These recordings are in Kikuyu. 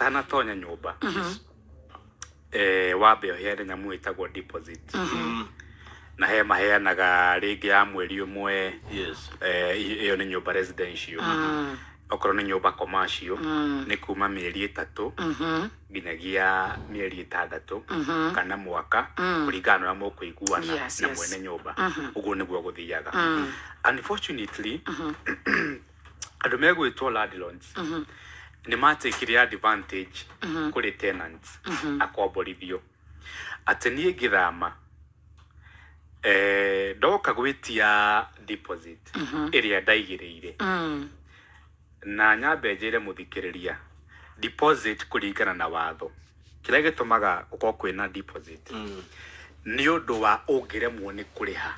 Ũtanatonya nyũmba, wambe ũheane nyamũ ĩtagwo deposit. Na he maheanaga rĩngĩ ya mweri ũmwe. Ĩyo nĩ nyũmba residential. Okorwo nĩ nyũmba commercial, nĩ kuma mĩeri 3 nginyagia mĩeri 6 kana mwaka, kũringana na ũrĩa mũkũiguana na mwene nyũmba. Ũguo nĩguo gũthiaga. Unfortunately, andũ megwĩtwo landlords nĩ matekire advantage kũrĩ tenants, akomborithio, atĩ niĩ ngĩthama, ndoka gwĩtia deposit ĩrĩa ndaigĩrĩire. Na nyambe njĩre mũthikĩrĩria, deposit kũringana na watho, kĩrĩa gĩtũmaga gũkorwo kwĩna deposit nĩ ũndũ wa ũngĩremwo nĩ kũrĩha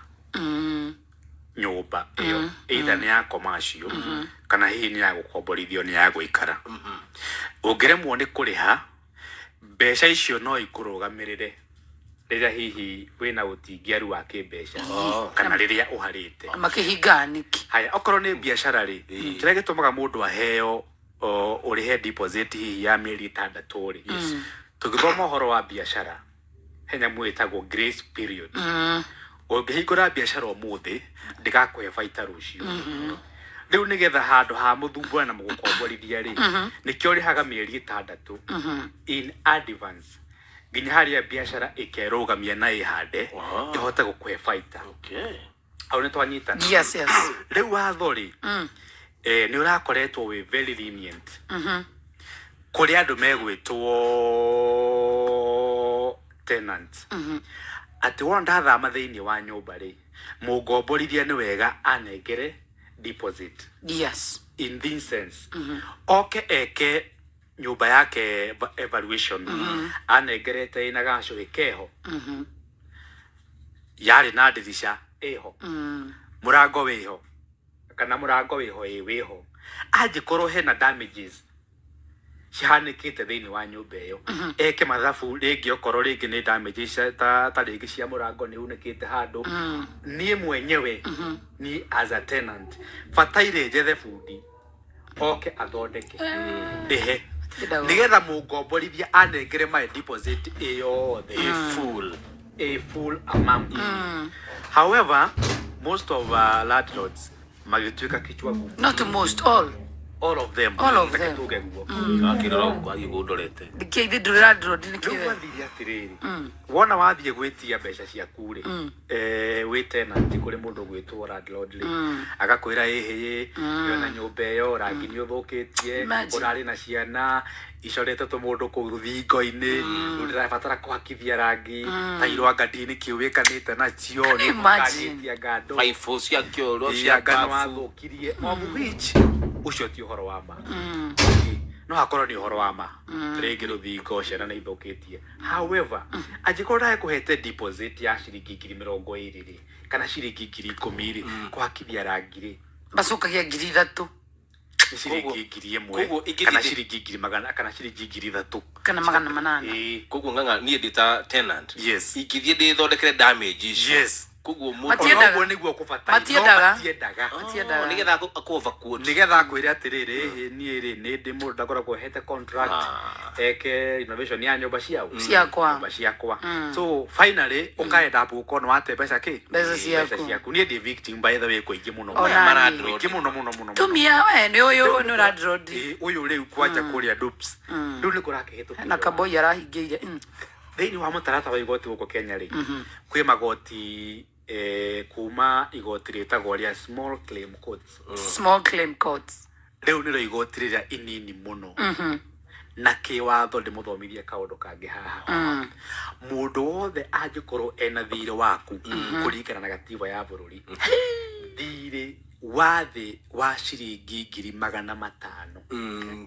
nyũmba ĩyo, either nĩ ya commercial kana hihi nĩ ya gũkomborithio, nĩ ya gũikara, ũngĩremwo nĩ kũrĩha mbeca icio no ikũrũgamĩrĩre rĩrĩa hihi wĩna ũtingiaru wa kĩmbeca kana rĩrĩa ũharĩte. Makĩhingaga nĩkĩ? Haya, okorwo nĩ biacara rĩ, kĩrĩa gĩtũmaga mũndũ aheo ũrĩhe deposit hihi ya mĩeri 6 rĩ, tũgĩthoma ũhoro wa biacara, he nyamũ ĩtagwo grace period. Ũngĩhingũra biacara ũmũthĩ, ndĩgakũhe baita rũciũ. Rĩu nĩgetha handũ ha mũthumbũre na mũgũkomborithia rĩ, nĩkĩo ũrĩhaga mĩeri 6 in advance nginya harĩa biacara ĩkerũgamia na ĩhande ĩhote gũkũhe baita. Hau nĩ twanyitana? Yes. Rĩu watho rĩ, nĩ ũrakoretwo wĩ very lenient kũrĩ andũ megwĩtwo tenant, atĩ wona ndathama thĩinĩ wa nyũmba rĩ, mũngomborithia nĩ wega anengere deposit. In this sense, oke eke nyũmba yake evaluation, anengerete ĩna gacũhĩ keho, yarĩ na ndirica ĩho, mũrango wĩho, kana mũrango wĩho, ĩ wĩho. Angĩkorwo hena damages cihanĩkĩte thĩinĩ wa nyũmba ĩyo, eke mathabu rĩngĩ, okorwo rĩngĩ nĩ damages ta rĩngĩ cia mũrango nĩ unĩkĩte handũ, niĩ mwenyewe, niĩ as a tenant, bataire njethe bundi oke athondeke, ndĩhe, Matiendaga. nĩgetha mũngomborithia anengere my deposit ĩyothe A full. A full amount. However, most of landlords magĩtuĩka kichwa ngumu. Not most, all. All of them. All of Reke them. tuge guo. Akĩrora ũguo athiĩ kũndorete. Nĩkĩ ithe ndũrĩ landlord? Rĩu Nĩkĩ? gwathire atĩrĩrĩ, wona wathiĩ gwĩtia mbeca ciaku rĩ, wĩ tenant kũrĩ mũndũ gwĩtwo landlord rĩ, agakwĩra, ĩhĩ, yona nyũmba ĩyo rangi nĩ ũthũkĩtie. Imagine. Ũrarĩ na ciana icorete tũmũndũ kũu rũthingo-inĩ, rĩu ndĩrabatara kũhakithia rangi, tairo anga ndini kĩu wĩkanĩte nacio nĩ Imagine. ũthũkangĩtie, anga andũ Baibũ cia kĩoro cia anga nĩ bafu. wathũkirie, of which ũcio ti ũhoro wa ma. No hakorwo nĩ ũhoro wa ma, rĩngĩ rũthingo ciana nĩ ithũkĩtie. However, angĩkorwo ndagĩkũhete deposit ya ciringi 20,000 rĩ, kana ciringi 10,000 rĩ, kũhakithia rangi rĩ, Macokagia 3,000. Nĩ ciringi 1,000 Koguo ingĩthiĩ kana ciringi ngiri magana, kana ciringi 3,000. Kana 800. Ĩĩ. Koguo ng'ang'a, niĩ ndĩ ta tenant. Ingĩthiĩ ndĩthondekere damage icio. Koguo mũndũ Matiendaga. Onoguo nĩguo kũbataire, no Matiendaga. matiendaga. Matiendaga. Oh, nĩgetha akũ overquote. Nĩgetha akwĩre atĩrĩrĩ, ĩhĩ, niĩ rĩ, nĩ ndĩ mũndũ ndakoragwo hete contract eke renovation ya nyũmba ciao. Ciakwa. Nyũmba ciakwa. So finally ũkaenda gũkorwo nĩ wate mbeca kĩ? Mbeca ciaku. Mbeca ciaku. Niĩ ndĩ victim, by the way, kũingĩ mũno. Ona Mara niĩ. Kũingĩ mũno mũno mũno mũno. Tumia we nĩ ũyũ nĩ landlord. Ĩĩ, ũyũ rĩu kwanja kũrĩa Dupes. Rĩu nĩ kũrakĩhĩtũkio. Na kaboi arahingĩire. Thĩinĩ wa mũtaratara wa igoti gũkũ Kenya rĩ, kwĩ magoti, kuma igoti rĩtagwo rĩa small claim courts. Small claim courts. Rĩu nĩrĩo igoti rĩrĩa inini mũno. Na kĩwatho ndĩmũthomithie kaũndũ kangĩ haha. Mũndũ wothe angĩkorwo ena thirĩ waku kũringana na gatiba ya bũrũri, thirĩ wa thĩ wa ciringi 500,000.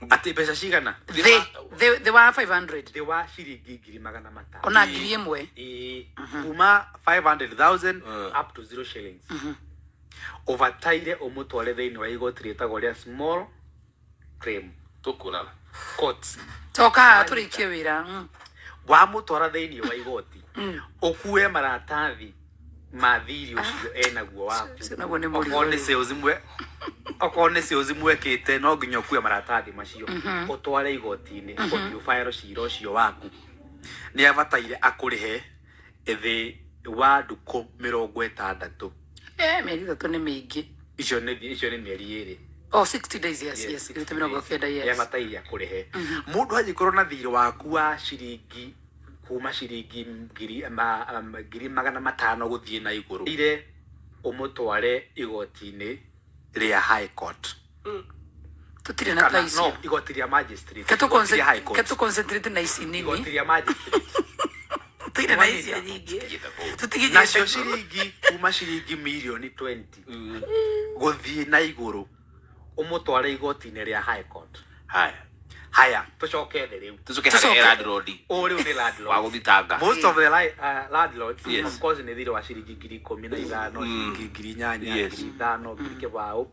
Atĩ mbeca cigana? Thĩ wa 500. Thĩ wa ciringi 500,000. Ona 1,000. Ĩĩ, kuma 500,000 up to 0 shillings, ũbataire ũmũtware thĩinĩ wa igoti rĩtagwo rĩa small claim Tũkũrara. courts. Coka haha tũrĩkie wĩra. Wamũtwara thĩinĩ wa igoti, ũkue maratathi. Ma thirĩ ũcio enaguo waku. Ũcio naguo nĩ mũrigo Okorwo nĩ rĩu. sales mwe, okorwo nĩ sales mwekĩte, no nginya ũkue maratathi macio ũtware igoti-inĩ, ũthiĩ ũbaero cira ũcio waku. Nĩ abataire akũrĩhe thĩ wa ndukũ 60. 30 nĩ mĩingĩ. Icio nĩ mĩeri 2. Oh, 60 days, yes, 90, yes. Yabataire akũrĩhe. Mũndũ angĩkorwo na thirĩ waku wa ciringi kuma ciringi 500,000 gũthiĩ na igũrũ, ire ũmũtware igoti-inĩ rĩa High Court. Tũtirĩ na ta Kana no icio. Igoti rĩa magistrate. Ke Igoti rĩa High Court. tũ concentrate na ici nini. Igoti rĩa magistrate. Tũtirĩ na icio nyingĩ. Tũtigithie. Nacio ciringi kuma ciringi mirioni 20 gũthiĩ na igũrũ, ũmũtware igoti-inĩ rĩa High Court. Haya. Haya, tũcoke thĩ rĩu. Tucoke Tucoke. harĩ landlord. Ũũ rĩu nĩ landlord. Wa gũthitanga. Most of the landlords, of course, nĩ thirĩ wa ciringi 15,000, ciringi 8,000, 5,000, 20,000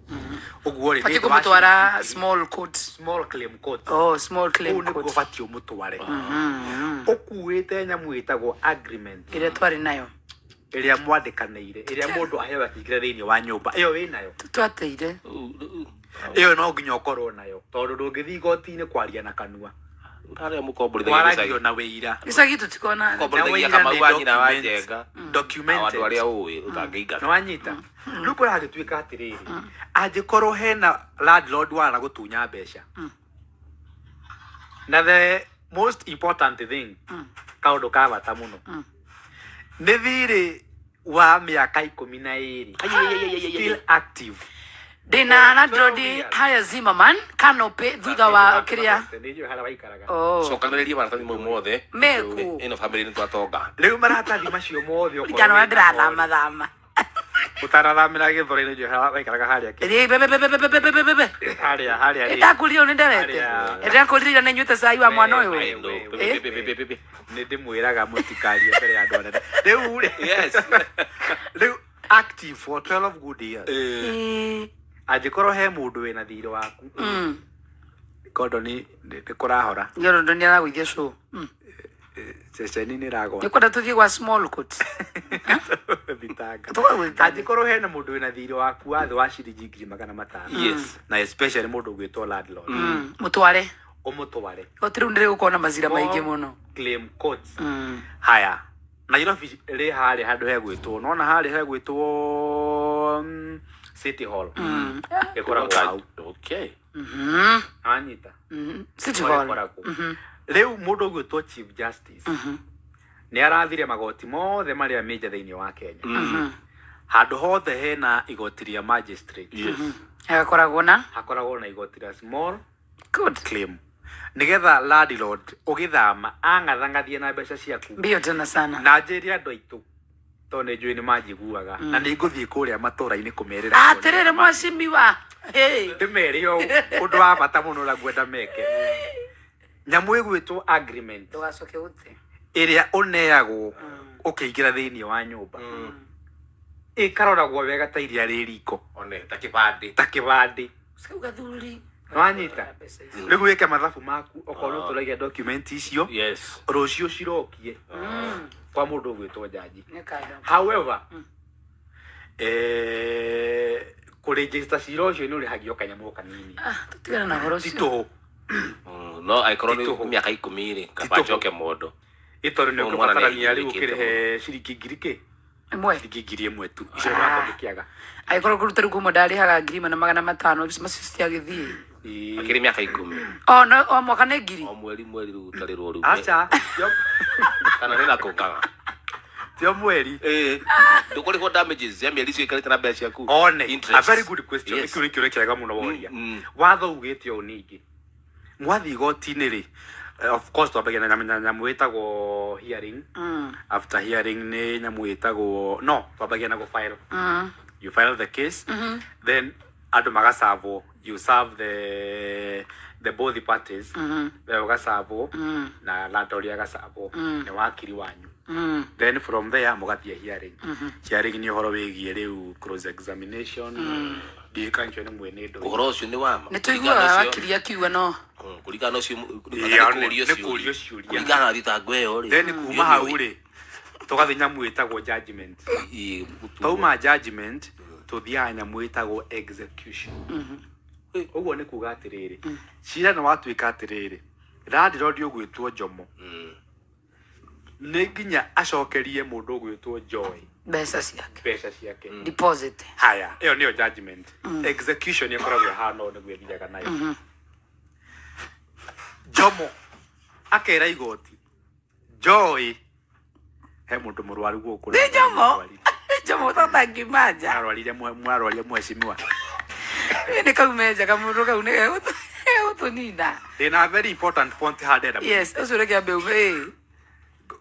ũguo rĩ. Batiĩ Nĩ thĩ wa kũmũtwara ciringi small court. Small claim court. Oh, small claim Kũu nĩkuo court. batiĩ ũmũtware ũkuĩte nyamũ ĩtagwo agreement, Ĩrĩa twarĩ nayo. Ĩrĩa mwandĩkanĩire, ĩrĩa mũndũ aheo akĩingĩra thĩinĩ wa nyũmba ĩyo wĩnayo. Twateire. Ĩyo no nginya ũkorwo nayo, tondũ ndũngĩthiĩ igoti-inĩ kwaria na kanua. Harĩa mũkomborithagia Kwaragio gĩcagi. na wĩira. Gĩcagi tũtikona. Komborithagia Na wĩira Kamau nĩ wa nyina wa document. Njenga. Documented. Andũ arĩa ũĩ ũtangĩingata. Nĩ wanyita? Rĩu kũragĩtuĩka atĩrĩrĩ, angĩkorwo hena landlord wara gũtunya mbeca, na the most important thing, kaũndũ ka bata mũno, nĩ thirĩ wa mĩaka 12 still active. Ndĩna landlord 12 years. haya Zimmerman canopy thutha wa kĩrĩa. Nĩ njũĩ harĩa waikaraga. Oh. Cokanĩrĩria maratathi mau mothe. Meku. Ĩno family nĩ twatonga. Rĩu maratathi macio mothe ũkorwo Ririkana ũrĩa wĩna mo-rĩ. ndĩrathama thama. Ũtanathamĩra Gĩthũrai, nĩ njũĩ harĩa waikaraga harĩa Ĩ, be, be, be, be, be, be, be, be, be. Harĩa rĩ. Ndakwĩrire ũũ nĩ nderete. Ndakwĩrire ira nĩ nyuĩte cai wa mwana ũyũ. We, we, we, Pe, pe, pe, pe, pe, pe. Nĩ ndĩmwĩraga mũtikarie mbere ya andũ anene rĩu rĩ. Rĩu active for 12 good years. Angĩkorwo he mũndũ wĩna thirĩ waku, kondoni nĩ kũrahora. Ngĩrondo nĩ aragũithia show. Ceceni nĩ ĩragwa. Nĩ kwenda tũthiĩ gwa small court. Thitanga. Tũgagwĩta. Angĩkorwo hena mũndũ wĩna thirĩ waku wa thĩ wa ciringi 500,000, na especially mũndũ ũgwĩtwo landlord, Mũtware. Ũmũtware. Igoti rĩu nĩ rĩgũkorwo na mazira maingĩ mũno. Claim courts. Haya, Nairobi rĩ harĩa handũ hegwĩtwo, nona harĩa hegwĩtwo City Hall, ĩkoragwo hau. Anyita? City Nĩho Hall. ĩkoragwo. Rĩu mũndũ ũgwĩtwo Chief Justice nĩ arathire magoti mothe marĩa major thĩinĩ wa Kenya, handũ hothe hena igoti rĩa magistrate, Hagakoragwo na hakoragwo na igoti rĩa small good claim, nigetha landlord ũgĩthama ang'athang'athie na mbeca ciaku. Mbio tena sana. Na njĩre andũ aitũ, tondũ nĩ njũĩ nĩ manjiguaga, na nĩ ngũthiĩ kũrĩa matũra-inĩ kũmerĩra. Atĩrĩrĩ mwacimiwa. Hey. Ndĩmere ũũ, ũndũ wa bata mũno ũrĩa ngwenda meke, nyamũ ĩgwĩtwo agreement, Ndũgacoke gũte. Ĩrĩa ũneagwo ũkĩingĩra thĩinĩ wa nyũmba, ĩkaroragwo wega ta iria rĩ riko. One ta kĩbandĩ. Ta kĩbandĩ. Usikau gathuri. Nĩwanyita? Rĩu wĩke mathabu maku, okorwo nĩ ũtũragia document icio, rũciũ cirokie kwa mũndũ ũgwĩtwo jaji. Nĩ kando. However, kũregister cira ũcio nĩ ũrĩhagio kanyamũ kanini. Ah, tũtigane na ũhoro Ti ũcio. tũhũ. No angĩkorwo nĩ Ti tũhũ. mĩaka 10 rĩ, kaba Ti tũhũ. njoke mondo. Ĩ tondũ nĩ Ũyũ mwana nĩ ũkũbatarania rĩu ahinyĩrĩrĩkĩte. ũkĩrĩhe ciringi ngiri kĩ? 1. Ciringi 1,000 tu icio nĩ ngĩkĩaga. Angĩkorwo kũruta rĩu kuma ndarĩhaga 1,500, macio citiagĩthiĩ. Akĩrĩ mĩaka 10. O no o mwaka nĩ ngiri. O mweri mweri rĩu ũtarĩrwo rĩu. Aca. Kana nĩ nako kana. Tio mweri. Ndũkũrĩhwo damages cia mĩeri icio ikarĩte na mbeca ciaku. One. Interest. A very good question. Kĩu nĩ kĩũria kĩega mũno woria. Watho ugĩte ũũ, ningĩ mwathiĩ igoti-inĩ rĩ, of course twambagia na nyamũ ĩtagwo hearing. After hearing nĩ nyamũ ĩtagwo, no twambagia na gũ-file. You file the case, then andũ magasavwo, you serve the both parties, we ũgasavwo na landlord agasavwo nĩ wakiri wanyu. Then from there mũgathiĩ hearing. Hearing nĩ ũhoro wĩgiĩ rĩu cross examination, ndiũĩ kana icio nĩ mwene ndũĩ. Ũhoro ũcio nĩ wama. Nĩ tũiguaga wakiri akiuga no. Kũringana na ũcio Yeah, nĩ kũrio nĩ kũrio ciũria. Kũringana na thitango ĩyo rĩ. Then kuma hau rĩ, Tũgathiĩ nyamũ ĩtagwo judgment. Ii, gũtuo. Twauma judgment, tũthiaga nyamũ ĩtagwo execution. Ũguo nĩ kuga atĩrĩrĩ, cira nĩ watuĩka atĩrĩrĩ, landlord ũgwĩtwo Jomo nĩ nginya acokerie mũndũ ũgwĩtwo Joy Mbeca ciake. Mbeca ciake. Deposit. Haya, ĩyo nĩyo judgment. Execution ĩkoragwo ĩhana ũũ, nĩguo ĩthiaga nayo. Jomo akera igoti Joy he mũndũ mũrwaru gũkũ. Nĩ Jomo. Jomo tũtangĩmanja. Arwarire, mwarwarire mheshimiwa. Nĩ kaumenja kamũndũ kau nĩ gegũtũnina. Ndĩna very important point haha ndĩrenda. Yes, ũcio reke ambe ume ĩ.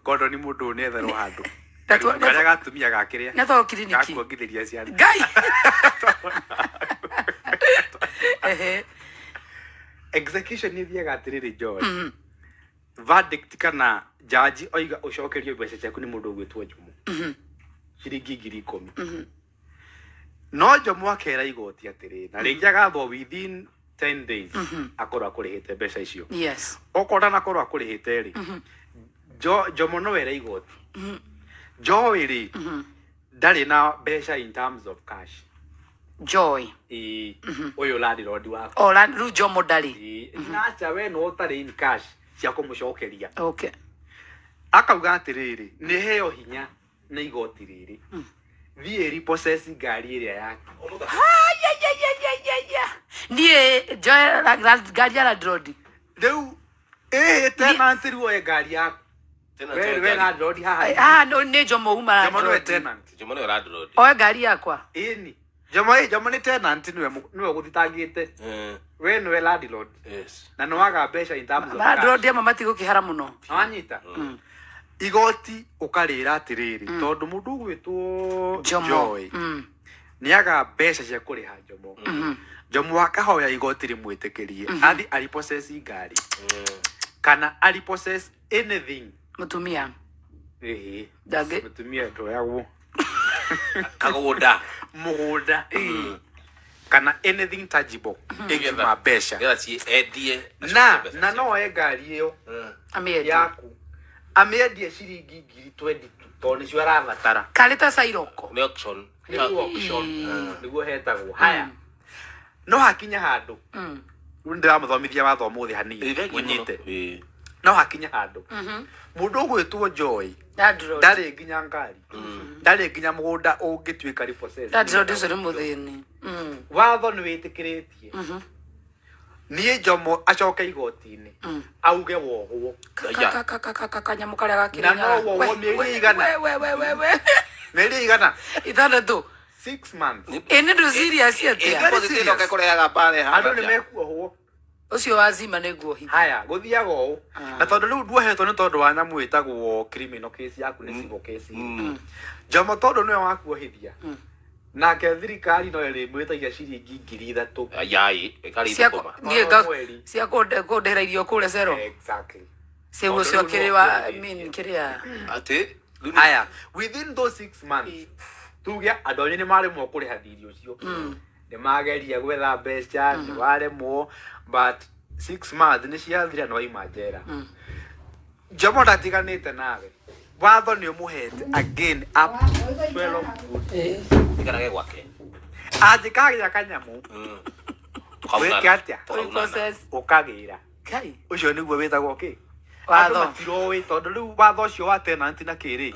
Gordon, mũndũ ũyũ nĩetherwo handũ. Karĩa gatumia gakĩrĩa Nĩatwarwo kiriniki. Gakuongithĩria ciana. Ngai. Ehe. Execution nĩ ĩthiaga atĩrĩrĩ, Joy, verdict kana jaji oiga ũcokerio mbeca ciaku nĩ mũndũ ũgwĩtwo Jomo, ciringi 10,000. No Jomo akera igoti atĩrĩ, na rĩngĩ agathwo within 10 days akorwo akũrĩhĩte mbeca icio. Okorwo ndanakorwo akũrĩhĩte rĩ, Jomo no ere igoti Joy rĩ ndarĩ na mbeca in terms of cash. Joy. Ĩĩ, ũyũ landlord waku. O rĩu Jomo ndarĩ. Ĩĩ, nacha we no ũtarĩ in cash cia kũmũcokeria. Akauga atĩrĩrĩ, nĩ heo hinya nĩ igoti rĩrĩ, thiĩ repossess ngari ĩrĩa yake. Ayayayayaya. Niĩ njoe ngari ya landlord. Rĩu ĩĩ, tenant, rĩu oe ngari yaku. Tenant we oe we ngari. Landlord haha. Ah, no, nĩ Jomo uma Jomo nĩwe landlord. tenant. Jomo nĩwe landlord. Oe ngari yakwa. Ĩni Jomo, ĩ Jomo nĩ tenant, nĩwe nĩwe gũthitangĩte. We nĩwe landlord. Na nĩ waga mbeca in terms of cash. Landlord amwe matigũkĩhara mũno. Wanyita igoti ũkarĩra atĩrĩrĩ, tondũ mũndũ ũgwĩtwo Jomo. Joy nĩaga mbeca cia kũrĩha Jomo, Jomo akahoya igoti rĩmwĩtĩkĩrie athi arepossess ngari kana arepossess anything. Mũtumia. Ĩhĩ. Ndangĩ. Mũtumia ndoyagwo. Kagũnda. Mũgũnda kana anything tangible ĩngiuma mbeca. Nĩgetha endie. Na no oe ngari ĩyo Amĩendie. yaku, amĩendie ciringi 22,000 tondũ nĩcio arabatara. Karĩ ta cairoko. Nĩ auction. Nĩguo auction nĩguo hetagwo. Haya, no hakinya handũ, rĩu ndĩramũthomithia watho ũmũthĩ hanini mũnyite. No hakinya handũ mũndũ ũgwĩtwo Joy Landlord. Ndarĩ nginya ngari, ndarĩ nginya mũgũnda ũngĩtuĩka repossessed. Landlord ũcio nĩ mũthĩni. Watho nĩ wĩtĩkĩrĩtie niĩ Jomo acoke igoti-inĩ auge wohwo. Kanyamũ karĩa Na no wohwo mĩeri ĩigana? We. Mĩeri ĩigana? 6. 6 months. Ĩ nĩ ndũ serious atĩa? Very serious. Kũrehaga mbara. Andũ nĩ mekuohwo. Ũcio wa zima nĩ nguohithia. Haya, gũthiaga ũũ, na tondũ rĩu nduohetwo nĩ tondũ wa nyamũ ĩtagwo criminal case yaku, nĩ civil case. Jomo tondũ nĩwe wakuohithia, nake thirikari no ĩrĩmwĩtagia ciringi 3,000. Yai, ĩkarĩ Cia thũkũma. niĩ Mweri. cia kũndehera irio kũrĩa cero. Exactly. Cio Tondũ ũcio rĩu kĩrĩ no wa ũkuohithĩtie. mean kĩrĩa. Atĩ rĩu Haya, within those 6 months, tuge andũ anyu nĩ maremwo kũrĩha thirĩ ũcio, nĩ mageria gwetha mbeca, nĩ waremwo, but 6 months nĩ ciathira, nĩ waima njera. Jomo ndatiganĩte nawe, watho nĩ ũmũhete again up to 12 good ikarage gwake. Angĩkagĩa kanyamũ wĩke atĩa? Repossess. Ũkagĩra. Kai. Ũcio nĩguo wĩtagwo kĩ? Watho. Andũ matiroĩ tondũ rĩu watho ũcio wa tenant na kĩrĩ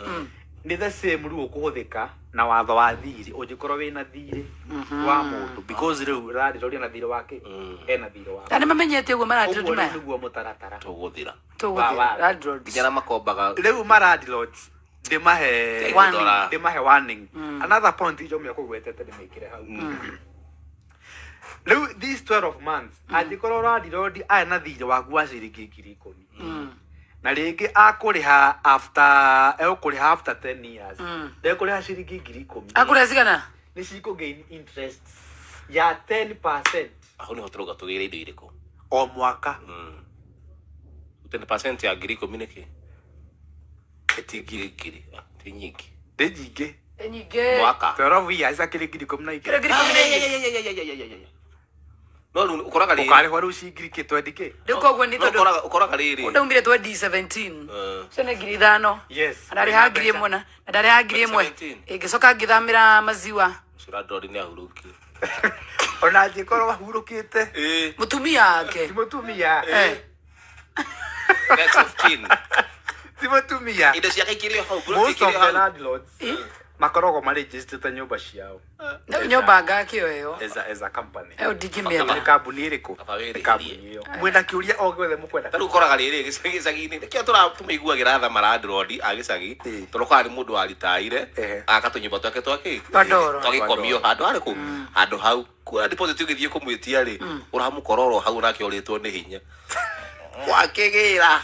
nĩ the same rĩu ũkũhũthĩka na watho wa thirĩ ũngĩkorwo wĩna thirĩ wa mũndũ, because rĩu landlord ena thirĩ wake, ena thirĩ Na wake. nĩ mamenyete ũguo Ũguo malandlord rĩu maya. nĩguo mũtaratara. Tũgũthira. Tũgũthiĩ. Wa- Landlords. Nginya na makombaga. Rĩu malandlords ndĩmahe Warning. ndĩmahe warning. Another point ijo mekũgwetete ndĩmĩkĩre hau. Rĩu these 12 months, angĩkorwo landlord arĩ na thirĩ waku wa ciringi 10,000 na rĩngĩ akũrĩha after, egũkũrĩha after 10 years, ndekũrĩha ciringi 10,000. Akũrĩa cigana? Nĩ cikũ gain interest ya 10%. Hau nĩho tũrauga tũgĩre indo irĩkũ? O mwaka. 10% ya 10,000 nĩ kĩ? Ĩti Ngiri ngiri. Ah, ti nyingĩ. Nĩ nyingĩ. Nyingĩ. Mwaka. 12 years akĩrĩ 12,000. 12,000. No rĩu ũkoraga rĩrĩ. Ũkarĩhwo rĩu cingiri kĩ twendi kĩ? Rĩu koguo nĩ No tondũ ũkoraga ũkoraga rĩrĩ. ndaumire 2017. Ũcio nĩ 5,000. Yes. Na ndarĩha 1,000 na ndarĩha 1,000. 2017. Ĩngĩcoka ngĩthamĩra maziwa. Ũcio landlord nĩ ahurũkire. Ona angĩkorwo ahurũkĩte. Ĩĩ. Mũtumia wake. Ti mũtumia. Eh. Next of kin. Ti mũtumia. Indo ciake ikĩrĩ o hau. Plot Most ikĩrĩ of o the hau. landlords makoragwo marĩnjĩstĩte nyũmba ciao Rĩu nyũmba ngakĩo ĩyo. as a company. Ĩyo ndingĩmĩenda. Nĩ kambuni ĩrĩkũ? Kaba wĩrĩhĩrie. Nĩ kambuni ĩyo. Mwĩna kĩũria o gĩothe mũkwenda. Ta rĩu ũkoraga rĩrĩ gĩcagi-inĩ nĩkĩo tũmĩiguagĩra tha malandlord a gĩcagi Ĩĩ. tondũ ũkoraga nĩ mũndũ waritaire Ehe. aka tũnyũmba twake twakĩ Twa ndoro. twa gĩkomio handũ harĩkũ handũ hau kura deposit ũgĩthiĩ kũmwĩtia rĩ ũramũkora oro hau nake ũrĩtwo nĩ hinya mwakĩgĩra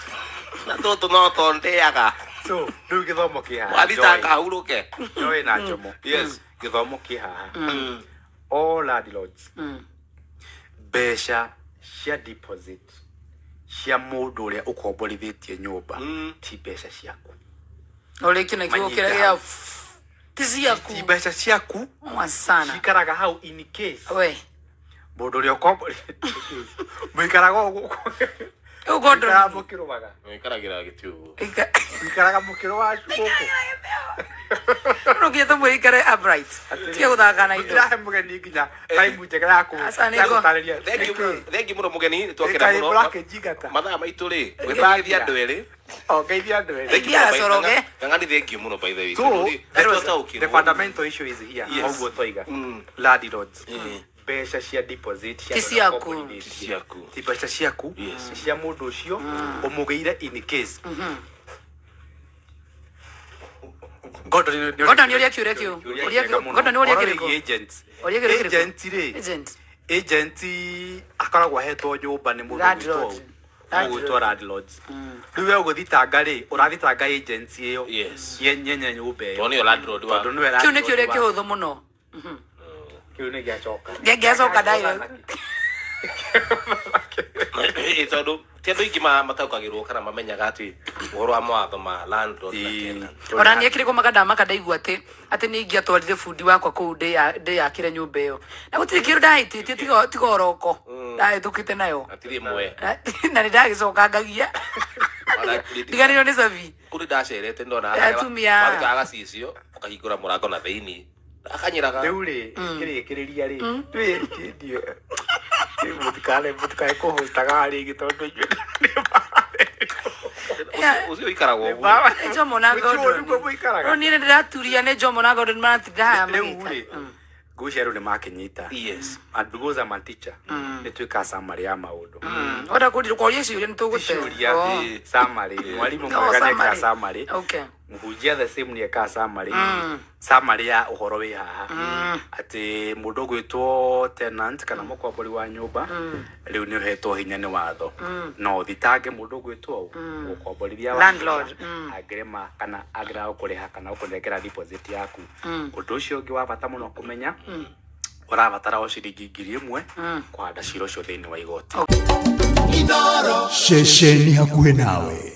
na tũtũ no tondĩaga So, rĩu gĩthomo kĩ haha. wathitanga ahurũke. Joy na Njomo. Yes. Gĩthomo kĩ haha. All landlords. Mbeca cia deposit cia mũndũ ũrĩa ũkomborithĩtie nyũmba ti mbeca ciaku. Ũrĩkĩ na kiugo Manyite kĩrĩa hau. gĩa ti ciaku. Ti mbeca ciaku Noma sana. cikaraga hau in case We. mũndũ ũrĩa ũkomborithĩtie mũikaraga o gũkũ. Rĩu Gordon. Mũikaraga mũkĩrũmaga. Wĩkaragĩra gĩtĩ ũguo. Mũikaraga mũkĩro wa gũkũ. No nginya tũmwĩikare upright. Tige gũthaka na indo. Ndĩrahe mũgeni nginya time njega ya Aca, nĩ ya ngo- gũtarĩria. Thengiũ mũno mũgeni nĩ twakena Nĩkaĩ mũno mũrakĩnjingata. mathaa maitũ rĩ ũgĩteithia andũ erĩ. O ngeithia andũ erĩ. Thank you Thiaga mũno, coroge. Ng'ang'a thank you mũno by the way. So, Tondũ rĩ, that was nĩtwataũkĩrwo. the fundamental issue is here. Yes. Ũguo twaiga. Landlords. Mbeca cia deposit cia Ti andũ arĩa ciaku. ũkomborithĩtie. Ti ciaku. Ti mbeca ciaku. Yes. Nĩ cia mũndũ ũcio ũmũgĩire in case. Gordon nĩ- Gordon nĩ ũrĩa kĩũria kĩu. Kĩũria Ũrĩa kĩega mũno. Gordon nĩ ũrĩa Ũhoro kĩrĩkũ? wĩgiĩ agents. Ũrĩa kĩrĩkũ? Agent rĩ. Agent. Agent akoragwo ahetwo nyũmba nĩ mũndũ Landlord. ũgwĩtwo ũgwĩtwo landlords. Rĩu we ũgũthitanga rĩ, ũrathitanga agency ĩyo. Yes. Nyenye nyũmba ĩyo. Tondũ nĩyo landlord wa- Tondũ nĩwe Kĩu nĩ landlord kĩũria wa- kĩhũthũ mũno. Kĩu nĩ gĩacoka. Gĩacoka direct. Ĩ, tondũ ti andũ aingĩ mataũkagĩrwo kana mamenyaga atĩ ũhoro wa mawatho ma landlord na Ĩ. tenant. Ona niĩ kĩrĩkũ makandamaka ndaigua atĩ atĩ nĩ ingĩatwarire bundi wakwa kũu ndĩyakĩre nyũmba ĩyo na gũtirĩ kĩndũ ndahĩtĩtie tiga oroko ndahĩtũkĩte nayo. Hatirĩ ĩmwe. Na nĩ ndagĩcoka ngagia Ona- ndiganĩrwo nĩ cabi. Kũrĩ ndacerete ndona Atumia. warutaga gacicio ũkahingũra mũrango na thĩinĩ akanyĩraga. Rĩu rĩ, kĩrĩkĩrĩria rĩ, twĩ mũtikare mũtikae kũhostaga rĩngĩ tondũ inyuĩ Ũcio ũikaragwo ũguo. Nĩ Njomo na Gordon. nĩguo mũikaraga. No niĩ nĩ ndĩraturia nĩ Njomo na Gordon maratinda haha Rĩu magĩka. rĩ, ngwĩciria rĩu nĩ makĩnyita. Yes. And because I'm a teacher, nĩ twĩkaga summary ya maũndũ. Wenda kũria ciũria nĩ tũgũte. Ciũria, Oh. summary. Mwarimũ Oh, mwega nĩ ekaga summary. summary. Okay. Mũhunjia the same nĩ ekaga summary. Summary ya ũhoro wĩ haha. Atĩ mũndũ ũgwĩtwo tenant kana mũkombori wa nyũmba rĩu nĩ ũhetwo hinya nĩ watho. No ũthitange mũndũ ũgwĩtwo ũ gũkomborithia wa Landlord. nyũmba, angĩrema kana angĩrega gũkũrĩha kana gũkũnengera deposit yaku. Ũndũ ũcio ũngĩ wa bata mũno kũmenya, ũrabatara o ciringi 1,000 kũhanda cira ũcio thĩinĩ wa igoti. Ceceni hakuhĩ nawe.